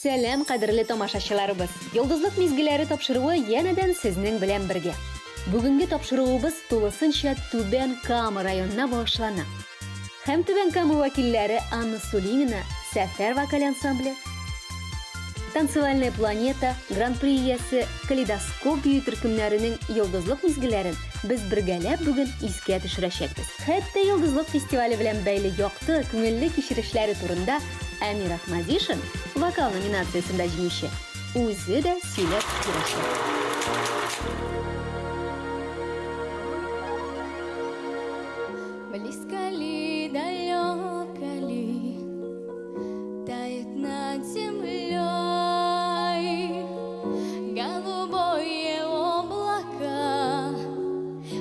Сәлам, кадерле тамашачыларыбыз! Йолдызлык мизгелләре тапшыруы янәдән сезнең белән бергә. Бүгенге тапшыруыбыз тулысынча Түбән Кама районына багышлана. Һәм Түбән Кама вәкилләре Анна Сулимина, Сәфәр вокаль ансамбле, Танцевальная планета, Гран-при иясе, Калейдоскоп бию төркемнәренең йолдызлык мизгелләрен без бергәләп бүген искә төшерәчәкбез. Хәтта Йолдызлык фестивале белән бәйле якты, күңелле кичерешләре турында Әмир Ахмадишин, вокал номинациясендә җиңүче, үзе дә сөйләп бирәчәк. Близко ли, далеко ли, тает над землей голубое облако,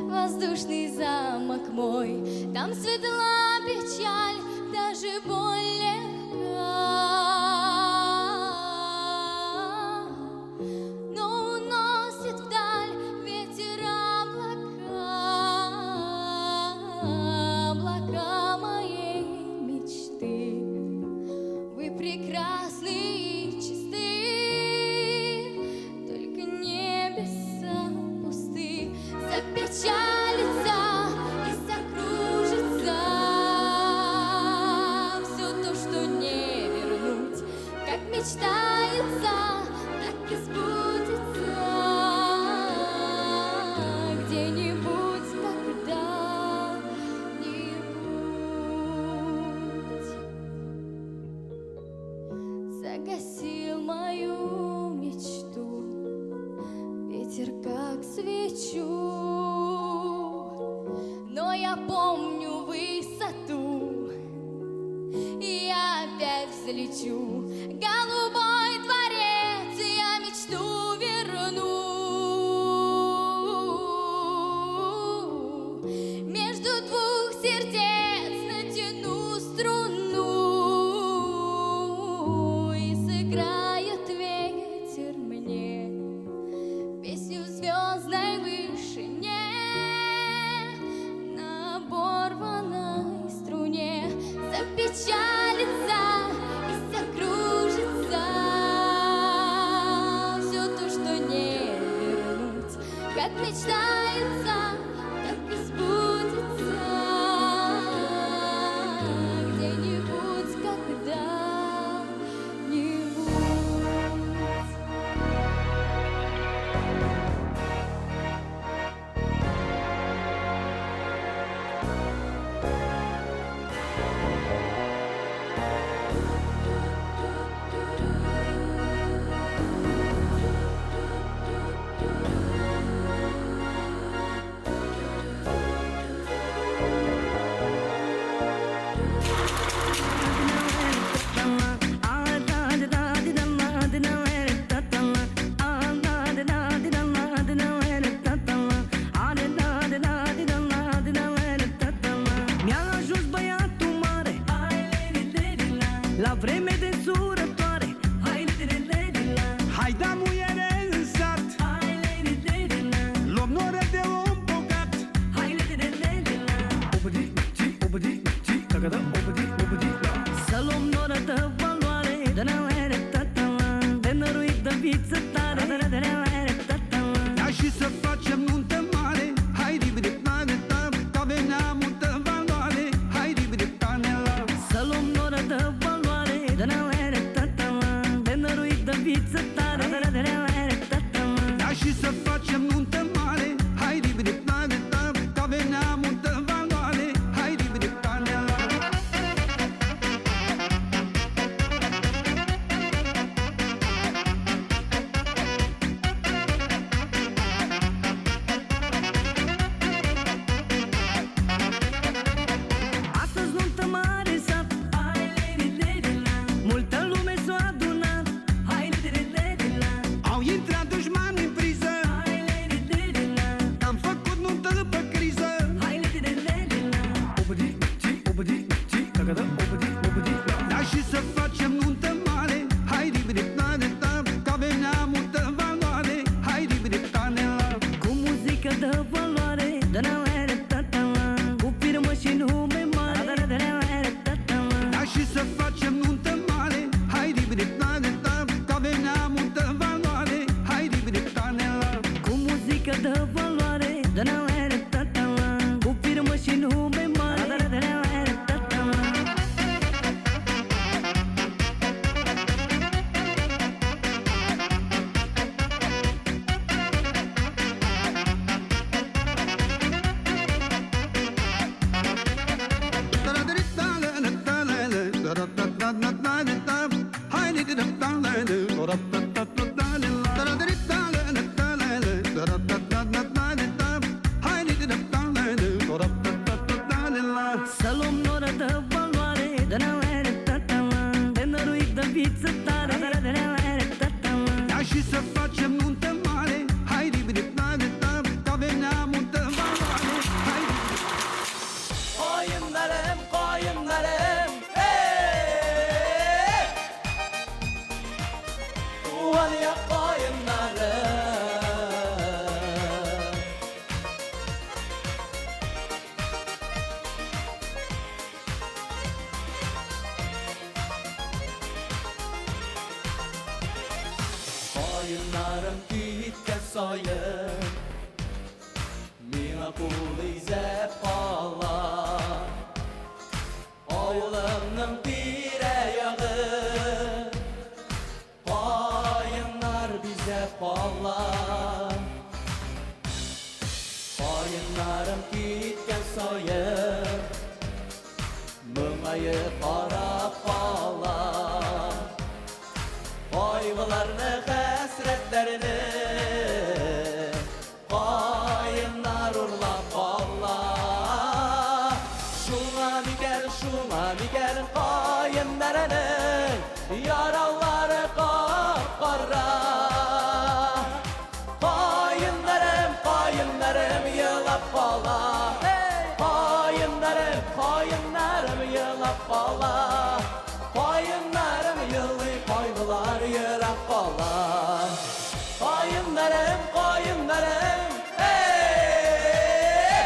воздушный замок мой, там светла печаль, даже боль легка. Но уносит вдаль ветер облака, облака моей мечты. Вы прекрасны и чисты, только небеса пусты. Запечалится и закружится все то, что не вернуть, как мечтается, так и сбудется где-нибудь, когда-нибудь. Загасил мою мечту ветер, как свечу, но я помню высоту и опять взлечу. Голубой дворец, я мечту верну. Между двух сердец натяну струну, и сыграет ветер мне песню в звездной вышине на оборванной струне. Запечалится и закружится все то, что не вернуть, как мечтается, так и сбудется где-нибудь, когда-нибудь. Mi-a ajuns băiatul mare la vreme de surătoare. Hai da muiere în sat, luăm noră de om bogat. Să luăm noră de valoare, de năruit de viță tare. Da și să facem nuntă mare. Hai ribidi planeta, că venea multă valoare. Hai ribidi planela. Să luăm noră de valoare, de năruit de viță tare. Da și să facem nuntă mare. Hai ribidi planeta, că venea multă valoare. Hai ribidi planela. Astăzi nuntă mare sat, multă lume s-a adunat. Au intrat dușmani în priză, că am făcut nuntă pe criză. Da și să facem nuntă mare. Hai ribidi planeta, că venea multă valoare. Hai ribidi planela. Cu muzică de valoare, cu firmă și nume mare. Da și să facem nuntă mare. Hai ribidi planeta, tată valoare, de năruită viță tare. Da și să facem nuntă mare, hai ribidi-pa-di-pa, ca venea muntă valoare, hai. Kayınlarım, kayınlarım, hey! Tuvan ya kayınlarım. Kayınlarım kitkən sayın, Миңа кул изәп кала. Авылымның тирә-ягы каеннар бизәп кала. Каеннарым киткән саен, моңаеп карап кала. Кайгыларны, хәсрәтләрне каеннар урлап кала. Шуңа микән, шуңа микән каеннарның яралары кап-кара. Каеннарым, каеннарым елап кала. Hey! Каеннарым, каеннарым елап кала. Каеннарым елый, кайгылар ерак кала. Каеннарым, каеннарым, ey!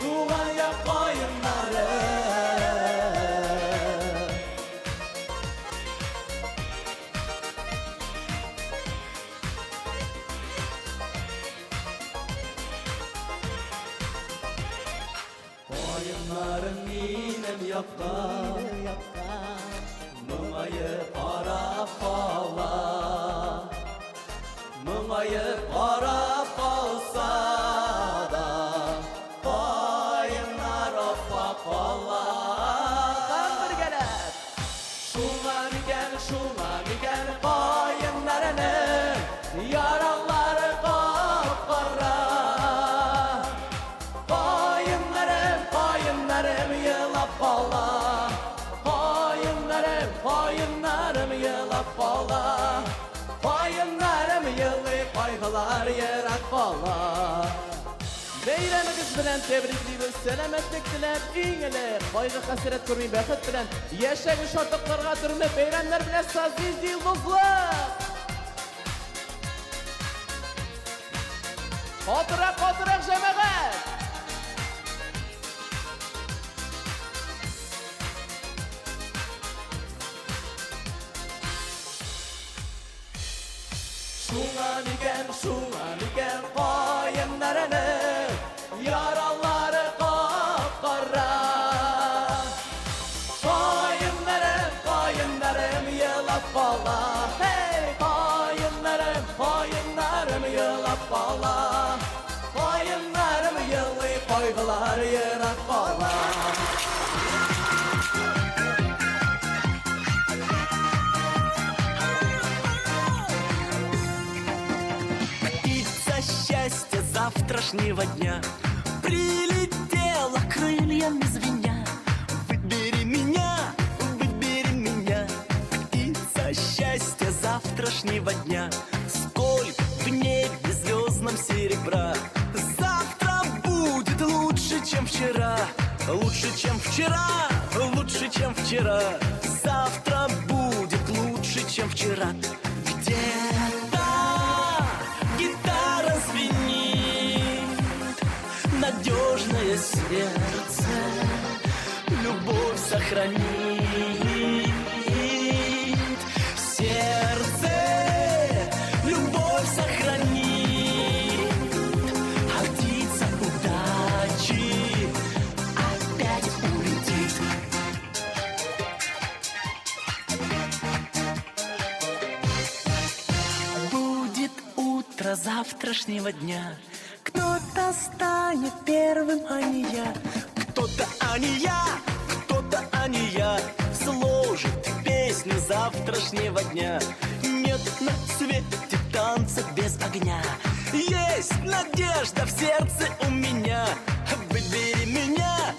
Туган як каеннарым. Каеннарым минем якка моңаеп карап кала. Моңаеп карап калса да, каеннар аппак кала. Һәм бергәләп. Шуңа микән, шуңа микән каеннарның яралары кап-кара. Каеннарым, каеннарым елап кала. Каеннарым, каеннарым елап кала. Каеннарым елый, кайгылар ерак кала. Бәйрәмегез белән тәбриклибез, сәламәтлек теләп, иң элек кайгы хәсрәт күрми бәхет белән яшәгез шатлыкларга төренеп, бәйрәмнәр белән Созвездие Йолдызлык! Катырак, катырак, җәмәгать! Шуңа микән, шуңа микән каеннарның яралары кап-кара. Каеннарым, каеннарым елап кала. Hey! Каеннарым, каеннарым елап кала. Каеннарым елый, кайгылар ерак кала. Птица счастья завтрашнего дня прилетела крыльями звеня. Выбери меня, выбери меня, птица счастья завтрашнего дня. Сколько в небе звездном серебра. Завтра будет лучше, чем вчера. Лучше, чем вчера, лучше, чем вчера. Завтра будет лучше, чем вчера. Где-то гитара звенит, надежное сердце любовь сохранит. Сердце любовь сохранит, а птица удачи опять улетит. Будет утро завтрашнего дня. Кто-то станет первым, а не я. Кто-то, а не я, кто-то, а не я сложит песню завтрашнего дня. Нет на свете танца без огня. Есть надежда в сердце у меня. Выбери меня,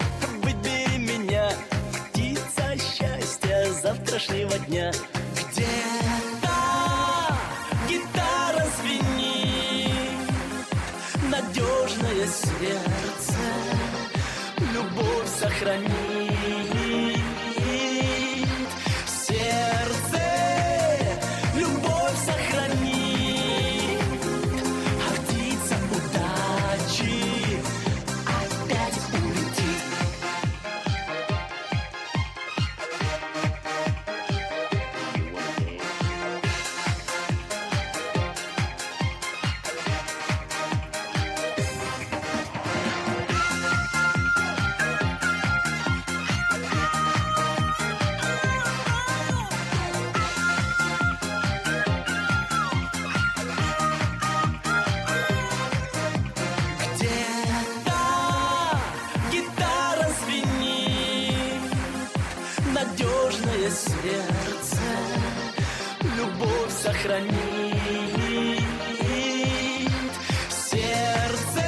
завтрашнего дня. Где-то гитара звенит, надежное сердце любовь сохранит. Сердце любовь сохранит, а птица удачи опять улетит. Где-то гитара звенит, надежное сердце любовь сохранит. Сердце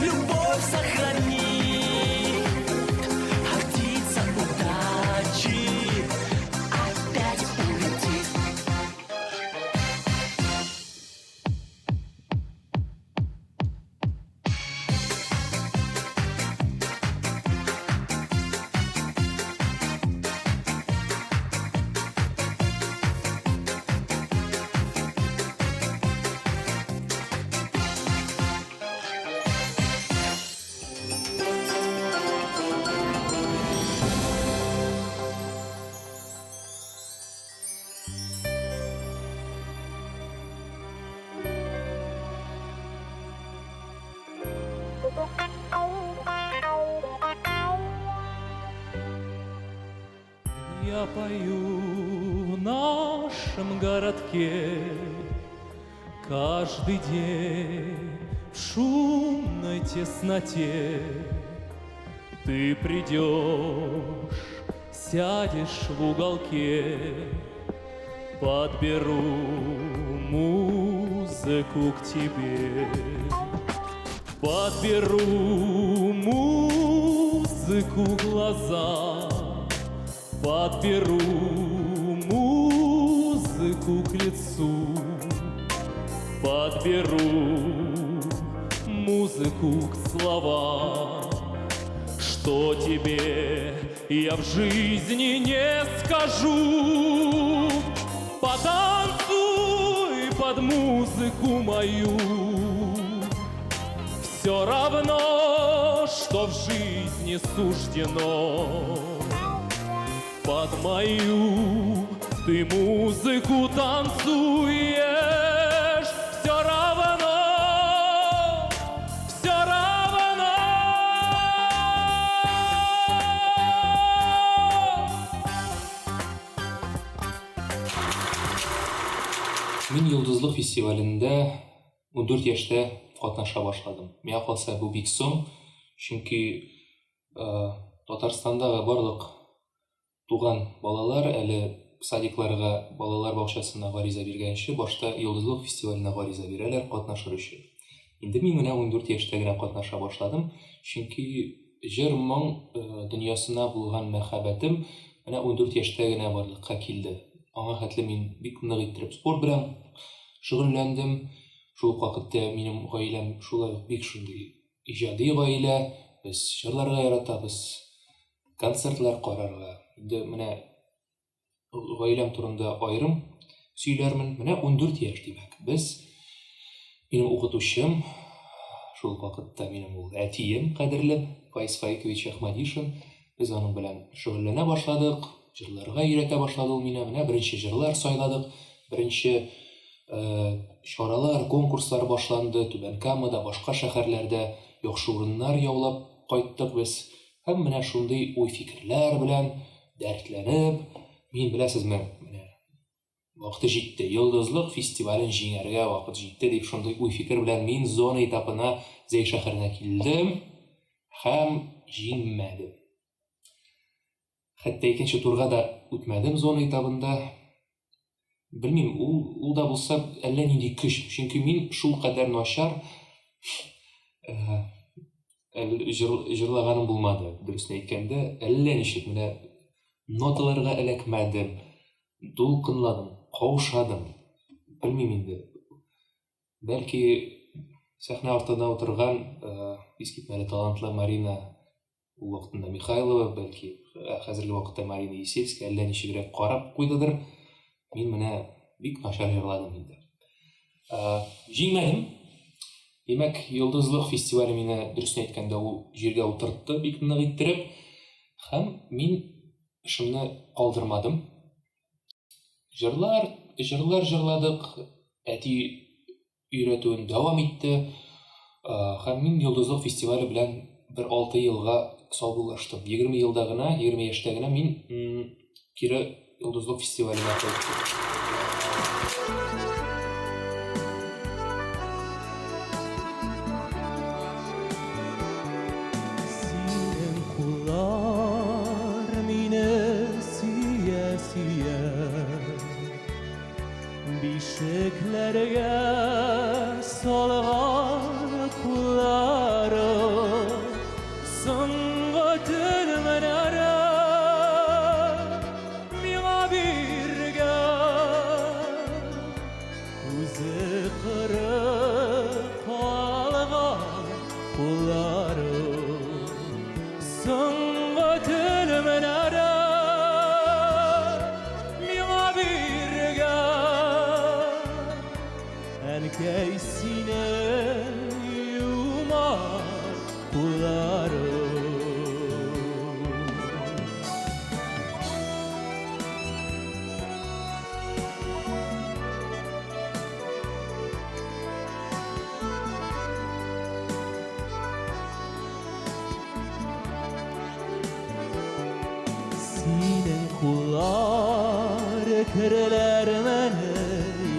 любовь сохранит, а птица удачи опять улетит. Я пою в нашем городке каждый день в шумной тесноте. Ты придешь, сядешь в уголке, подберу музыку к тебе. Подберу музыку глаза, подберу музыку к лицу, подберу музыку к словам, что тебе я в жизни не скажу. Потанцуй под музыку мою, все равно, что в жизни суждено. Под мою ты музыку танцуешь, все равно, все равно. Мин Йолдызлык фестивалендә 14 яшьтә катнаша башладым. Миңа калса, бу бик соң, чөнки Татарстандагы барлык туган балалар әле садикларга, балалар бакчасына гариза биргәнче, башта Йолдызлык фестиваленә гариза бирәләр катнашыр өчен. Инде мин менә 14 яшьтә генә катнаша башладым, чөнки җыр-моң дөньясына булган мәхәббәтем менә 14 яшьтә генә барлыкка килде. Аңа хәтле мин бик нык иттереп спорт белән шөгыльләндем. Шул ук вакытта минем гаиләм шулай ук бик шундый иҗади гаилә. Без җырларга яратабыз, концертлар карарга. Инде менә гаиләм турында аерым сөйләрмен. Менә 14 яшь димәк. Без, минем укытучым, шул ук вакытта минем ул әтием, кадерлем Фаиз Фаикович Ахмадишин. Без аның белән шөгыльләнә башладык, җырларга өйрәтә башлады ул мине. Менә беренче җырлар сайладык, беренче чаралар, конкурслар башланды. Түбән Камада, башка шәһәрләрдә яхшы урыннар яулап кайттык без. Һәм менә шундый уй-фикерләр белән дәртләнеп, мин, беләсезме, менә вакыты җитте, Йолдызлык фестивален җиңәргә вакыт җитте дип шундый уй-фикер белән мин зона этапына Зәй шәһәренә килдем һәм җиңмәдем. Хәтта икенче турга да үтмәдем зона этабында. Белмим, ул, ул да булса әллә нинди көч, чөнки мин шул кадәр начар җырлаганым булмады, дөресен әйткәндә, әллә ничек менә. Ноталарга эләкмәдем, дулкынладым, каушадым. Белмим инде. Бәлки, сәхнә артында утырган искитмәле талантлы Марина ул вакытында Михайлова, бәлки, хәзерге вакытта Марина Есельская әллә ничегрәк карап куйдыдыр. Мин менә бик начар җырладым инде. Җиңмәдем. Димәк, Йолдызлык фестивале мине, дөресен әйткәндә, ул җиргә утыртты бик нык иттереп. Һәм мин эшемне калдырмадым. Җырлар, җырлар җырладык, әти өйрәтүен дәвам итте. Һәм мин Йолдызлык фестивале белән бер 6 елга саубуллаштым. 20 елда гына, 20 яшьтә генә мин кире Йолдызлык фестиваленә кайттым. Синең куллар мине сөя-сөя Бишекләргә салган кулларың Соңгы төннәре миңа биргән Үзе кырып калган кулларың Соңгы төннәре миңа биргән Әнкәй синең юмарт кулларың. Синең куллар керләрмәне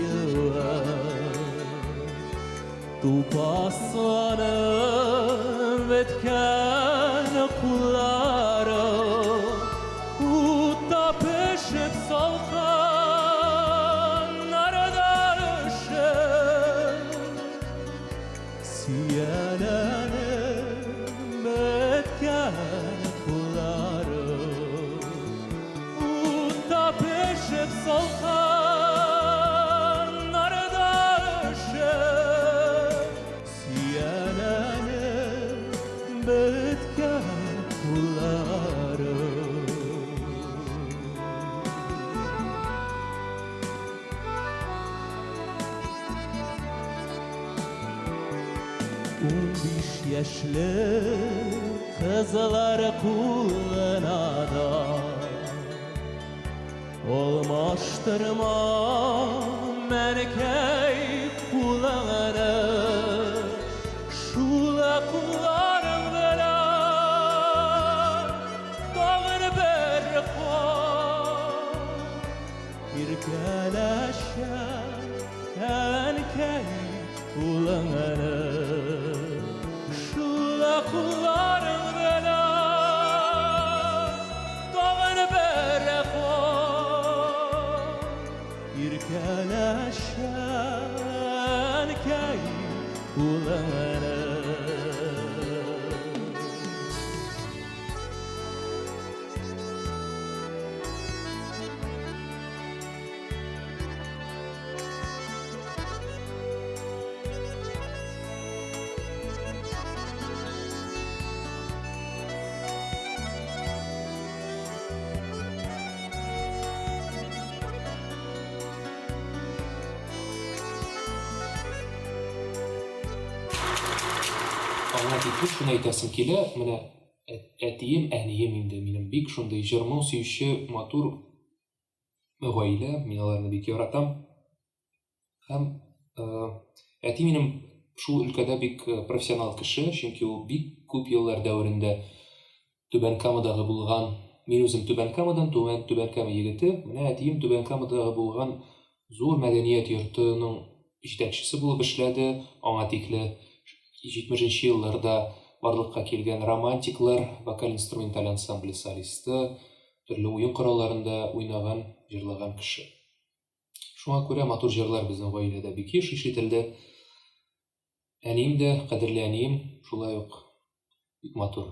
юа, Тупасланып беткән кулларың, Утта пешеп салкыннарда өшеп, Сөяләнеп беткән кулларың, Утта пешеп салкыннарда өшеп, Сөяләнеп беткән кулларың. 15 яшьлек кызлар кулына да Алмаштырма, әнкәй, кулыңны, Шул кулларың белән тагын бер кат Иркәләшә, әнкәй, улыңны, Шул кулларың белән тагын бер кат Иркәләшә, әнкәй, улыңны. Аңа тикле шуны әйтәсем килә, менә әтием, әнием инде минем бик шундый җыр-моң сөюче матур гаилә, мин аларны бик яратам. Һәм әти минем шул өлкәдә бик профессионал кеше, чөнки ул бик күп еллар дәверендә Түбән Камадагы булган, мин үзем Түбән Камадан, Түбән, Түбән Кама егете, менә әтием Түбән Камадагы булган зур мәдәният йортының җитәкчесе булып эшләде, аңа тикле 70 нче елларда барлыкка килгән Романтиклар вокаль-инструменталь ансамбле солисты, төрле уен коралларында уйнаган, җырлаган кеше. Шуңа күрә матур җырлар безнең гаиләдә бик еш ишетелде. Әнием дә, кадерле әнием, шулай ук бик матур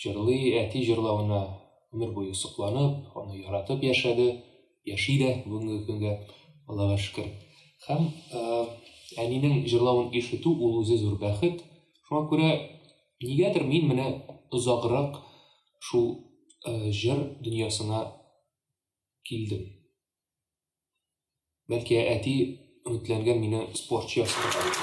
җырлый, әти җырлавына гомер буе сокланып, аны яратып яшәде, яши дә бүгенге көнгә, Аллага шөкер. Һәм әнинең җырлавын ишетү ул үзе зур бәхет. Шуңа күрә нигәдер мин менә озаграк шул җыр дөньясына килдем. Бәлки әти өметләнгән мине спортчы ясарга дип.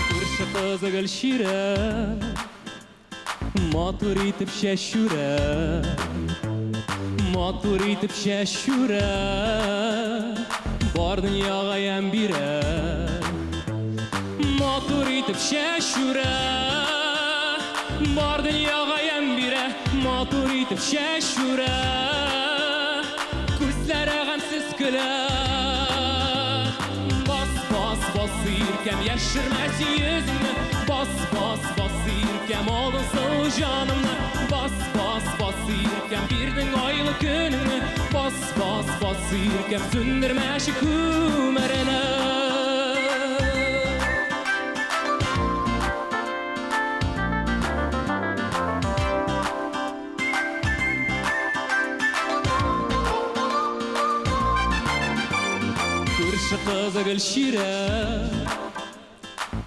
Күрше кызы Гөлчирә Матур итеп чәч үрә, Матур итеп чәч үрә, Бар дөньяга ямь бирә. Матур итеп чәч үрә, Бар дөньяга ямь бирә, Матур итеп чәч үрә, Күзләре гамьсез көлә. Бас, бас, бас, иркәм, яшермә син йөзеңне. Бас, бас, бас, иркәм, алдың сылу җанымны. Бас, бас, бас, иркәм, бирдең айлы көнеңне. Бас, бас, бас, иркәм, сүндермәче күмерне. Күрше кызы Гөлчирә,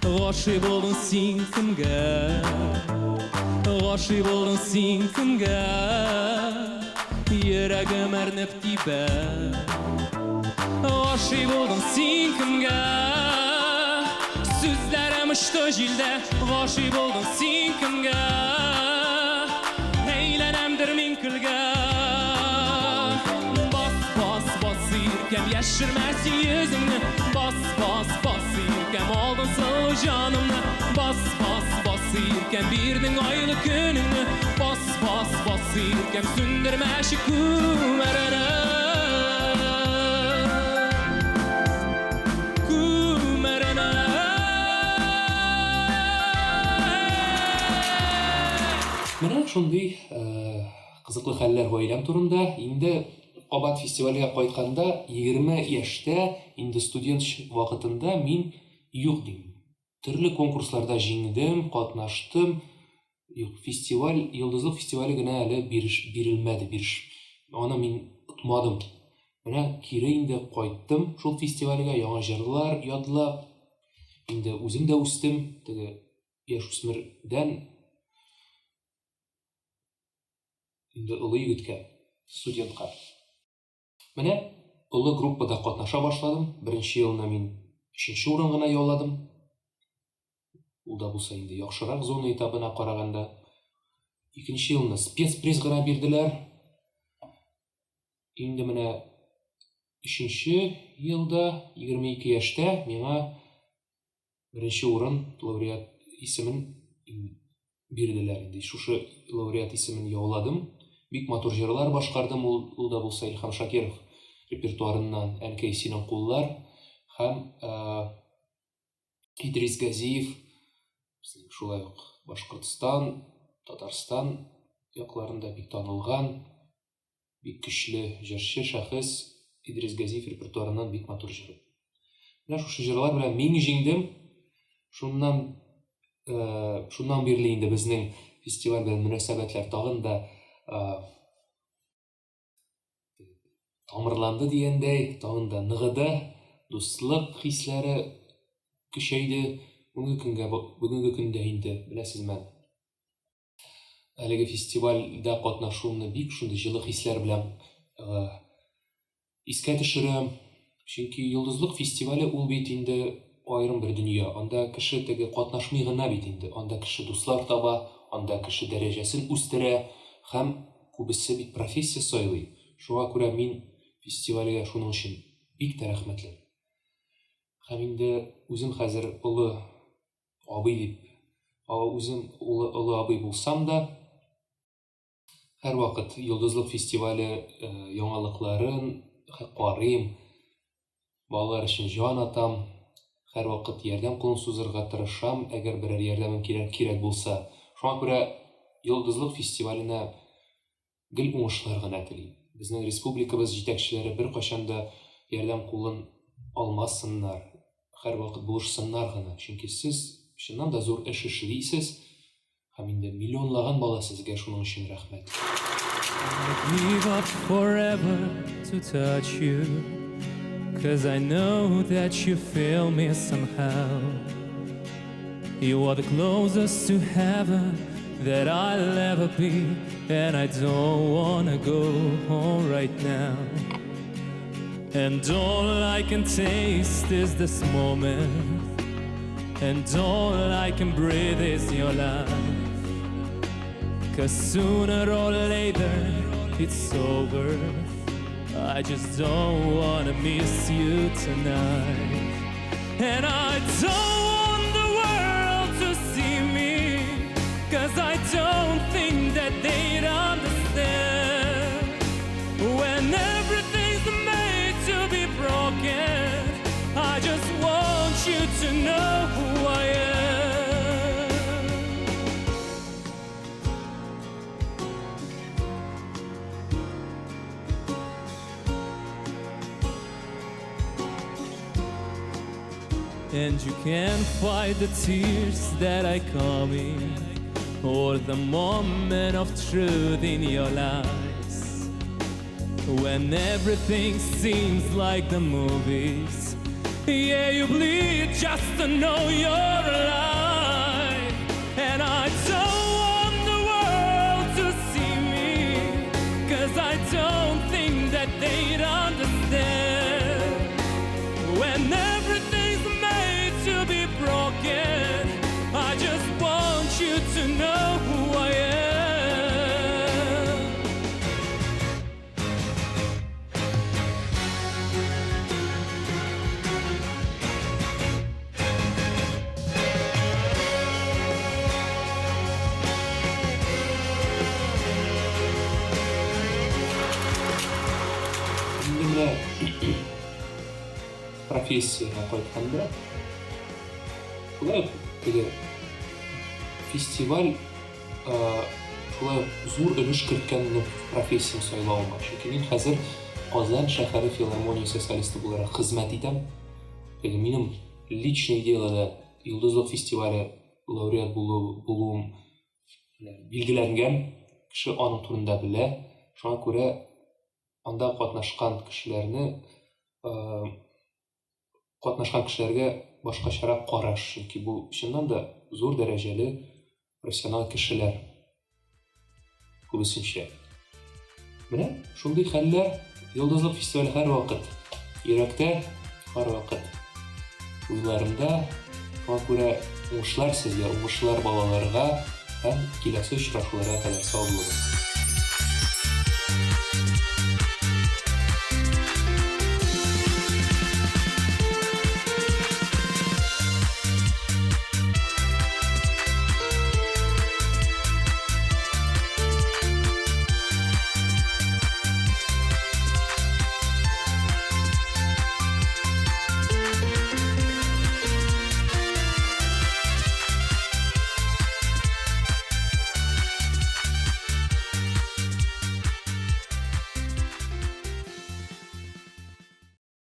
Гашыйк булдың син кемгә? Гашыйк булдың син кемгә? Йөрәгем әрнеп тибә. Гашыйк булдың син кемгә? Сүзләрем очты җилдә. Гашыйк булдың син кемгә? Әйләнәмдер мин көлгә. Бас, бас, бас, иркәм, яшермә син йөзеңне. Бас, бас, бас, иркәм, алдың сылу җанымны. Бас, бас, бас, иркәм, бирдең айлы көнеңне. Бас, бас, бас, иркәм, сүндермәче күмерне. Күмерне. Менә шундый кызыклы хәлләр гаиләм турында. Инде кабат фестивальгә кайтканда, 20 яшьтә, инде студент вакытында мин юк дим. Төрле конкурсларда җиңдем, катнаштым. Юк, фестиваль, Йолдызлык фестивале генә әле биреш, бирелмәде, биреш. Аны мин отмадым. Менә кире инде кайттым шул фестивальгә, яңа җырлар ядлап. Инде үзем дә үстем, теге яшүсмердән инде олы егеткә, студентка. Менә олы группада катнаша башладым. Беренче елны мин өченче урын гына яуладым. Ул да булса инде яхшырак зона этабына караганда. Икенче елны спецприз гына бирделәр. Инде менә өченче елда, 22 яшьтә миңа беренче урын лауреат исемен бирделәр инде. Шушы лауреат исемен яуладым. Бик матур җырлар башкардым, ул, ул да булса Илһам Шакиров репертуарыннан Әнкәй синең куллар һәм Идрис Газиев, безнең шулай ук Башкортстан, Татарстан якларында бик танылган, бик көчле җырчы, шәхес Идрис Газиев репертуарыннан бик матур җыр. Менә шушы җырлар белән мин җиңдем. Шуннан шуннан бирле инде безнең фестиваль белән мөнәсәбәтләр тагын да тамырланды дигәндәй, тагын да ныгыды, дуслык хисләре көчәйде. Бүгенге көнгә, бүгенге көндә инде, беләсезме, әлеге фестивальдә катнашуымны бик шундый җылы хисләр белән искә төшерәм. Чөнки Йолдызлык фестивале ул бит инде аерым бер дөнья. Анда кеше теге катнашмый гына бит инде. Анда кеше дуслар таба, анда кеше дәрәҗәсен үстерә һәм күбесе бит профессия сайлый. Шуңа күрә мин фестивальгә шуның өчен бик тә рәхмәтле. Һәм инде үзем хәзер олы абый дип, үзем олы абый булсам да, һәрвакыт Йолдызлык фестивале яңалыкларын карыйм, балалар өчен җан атам. Һәрвакыт ярдәм кулын сузырга тырышам, әгәр берәр ярдәмем кирәк кирәк булса. Шуңа күрә Йолдызлык фестиваленә гел уңышлар гына телим. Безнең республикабыз җитәкчеләре беркайчан да ярдәм кулын алмасыннар, һәрвакыт булышсыннар гына, чөнки сез чыннан да зур эш эшлисез һәм инде миллионлаган бала сезгә шуның өчен рәхмәт. Give up forever to touch you. Cause I know that you feel me somehow. You are the closest to heaven that I'll ever be, and I don't wanna go home right now. And all I can taste is this moment, and all I can breathe is your love. Cause sooner or later it's over. I just don't wanna miss you tonight. And I don't want the world to see me. Cause I don't think that they'd understand. When everything's made to be broken, I just want you to know who I am. And you can't fight the tears that are coming, or the moment of truth in your lies. When everything seems like the movies, yeah, you bleed just to know you're alive. And I don't want the world to see me, cause I don't think that they'd understand. When everything's made to be broken, I just want you to know who I am. Инде менә профессиягә кайтканда, шулай ук теге фестиваль шулай ук зур өлеш керткән минем профессия сайлавыма. Чөнки мин хәзер Казан шәһәре филармониясе солисты буларак хезмәт итәм. Теге минем личный делода Йолдызлык фестивале лауреат булу булуым билгеләнгән, кеше аның турында белә. Шуңа күрә анда катнашкан кешеләрне катнашкан кешеләргә башкачарак караш, чөнки бу чыннан да зур дәрәҗәле профессионал кешеләр күбесенчә. Менә шундый хәлләр. Йолдызлык фестивале һәрвакыт йөрәктә, һәрвакыт уйларымда. Шуңа күрә уңышлар сезгә, уңышлар балаларга һәм киләсе очрашуларга кадәр сау булыгыз.